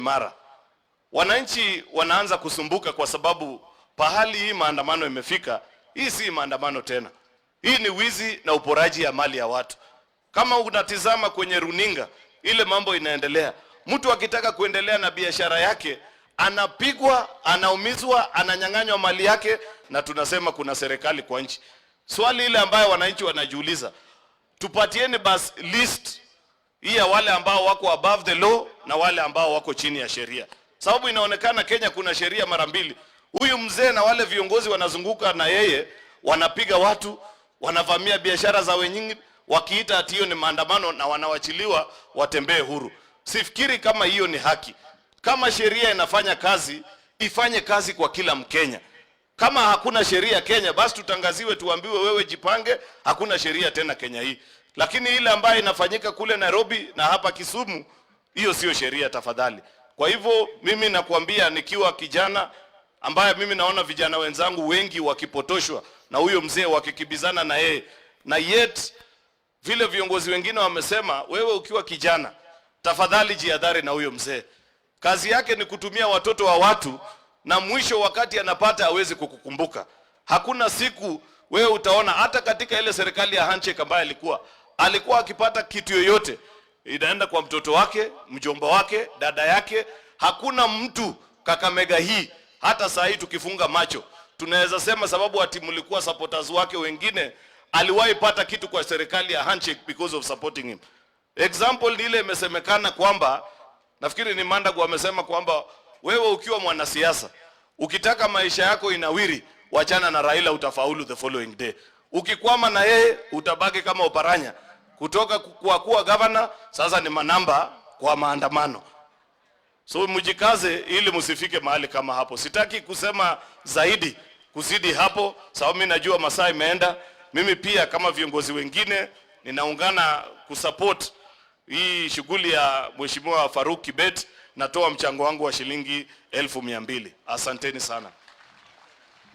imara. Wananchi wanaanza kusumbuka kwa sababu pahali hii maandamano imefika, hii si maandamano tena, hii ni wizi na uporaji ya mali ya watu. Kama unatizama kwenye runinga ile mambo inaendelea, mtu akitaka kuendelea na biashara yake anapigwa, anaumizwa, ananyang'anywa mali yake, na tunasema kuna serikali kwa nchi. Swali ile ambayo wananchi wanajiuliza, tupatieni basi list hii ya wale ambao wako above the law na wale ambao wako chini ya sheria, sababu inaonekana Kenya kuna sheria mara mbili. Huyu mzee na wale viongozi wanazunguka na yeye, wanapiga watu, wanavamia biashara za wengine, wakiita ati hiyo ni maandamano na wanawachiliwa watembee huru. Sifikiri kama hiyo ni haki. Kama sheria inafanya kazi, ifanye kazi kwa kila Mkenya. Kama hakuna sheria Kenya, basi tutangaziwe, tuambiwe, wewe jipange, hakuna sheria tena Kenya hii. Lakini ile ambayo inafanyika kule Nairobi na hapa Kisumu, hiyo sio sheria tafadhali. Kwa hivyo mimi nakuambia nikiwa kijana ambaye mimi naona vijana wenzangu wengi wakipotoshwa na huyo mzee wakikibizana na yeye, na yet vile viongozi wengine wamesema, wewe ukiwa kijana tafadhali jihadhari na huyo mzee. Kazi yake ni kutumia watoto wa watu, na mwisho wakati anapata hawezi kukukumbuka. Hakuna siku wewe utaona hata katika ile serikali ya handshake ambayo alikuwa akipata kitu yoyote inaenda kwa mtoto wake, mjomba wake, dada yake. Hakuna mtu Kakamega hii, hata saa hii tukifunga macho tunaweza sema sababu ati mlikuwa supporters wake wengine, aliwahi pata kitu kwa serikali ya handshake because of supporting him. Example ni ile imesemekana kwamba, nafikiri ni Mandago amesema kwamba wewe ukiwa mwanasiasa ukitaka maisha yako inawiri, wachana na Raila, utafaulu the following day. Ukikwama na yeye utabaki kama Oparanya, kutoka kwa kuwa governor sasa ni manamba kwa maandamano. So mjikaze ili msifike mahali kama hapo. Sitaki kusema zaidi kuzidi hapo, sababu mimi najua masaa imeenda. Mimi pia kama viongozi wengine ninaungana kusupport hii shughuli ya Mheshimiwa Farouk Kibet. Natoa mchango wangu wa shilingi 200,000. Asanteni sana.